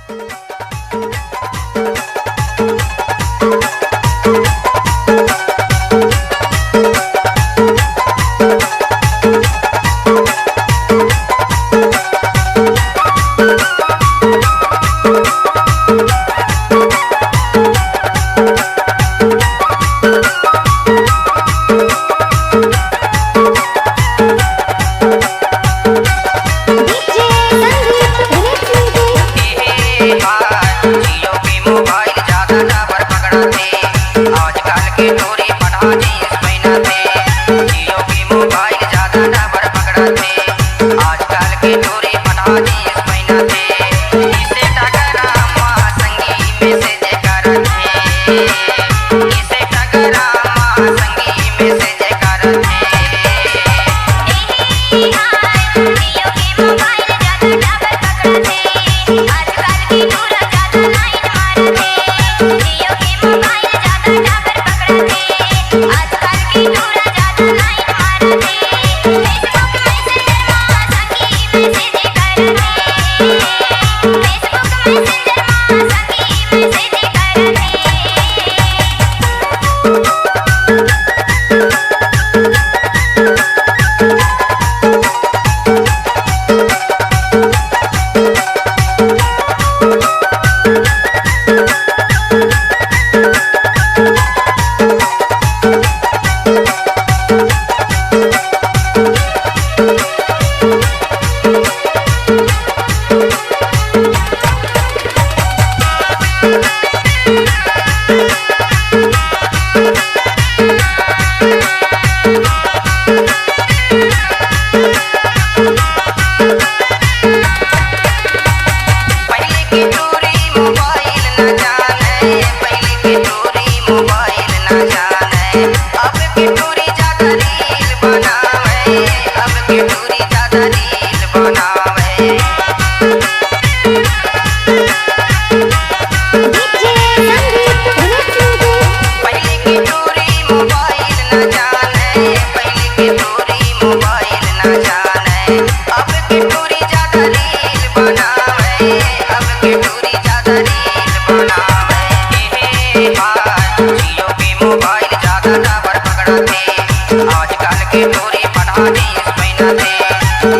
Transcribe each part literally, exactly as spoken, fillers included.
Jio के mobile ज्यादा tower पकड़ाथे, आजकल के टूरी पटहा jeans पहिनाथे। Jio के mobile ज्यादा tower पकड़ाथे, आजकल के टूरी पटहा jeans पहिनाथे। इसे टकरा मा संगी message करथे, इसे टकरा मा संगी message करथे। पहले के टूरी mobile न जाने, पहले के टूरी mobile न जाने, अब के टूरी ज्यादा reel बनावे, अब के टूरी ज्यादा reel बनावे। पहले के टूरी mobile न जाने, पहले के टूरी mobile न जाने, अब के टूरी ज्यादा reel बनावे, अब के टूरी ज्यादा reel बनावे। ए हे भाई, Jio के mobile ज्यादा tower पकड़ाथे, आजकल के टूरी पटहा jeans पहिनाथे।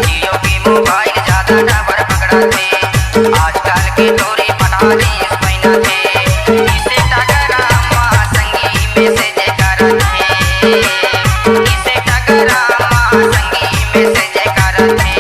Jio के mobile ज्यादा tower पकड़ाथे, आजकल के टूरी पटहा jeans पहिनाथे। इसे टकरा मा संगी message करथे, इसे टकरा मा संगी message करथे।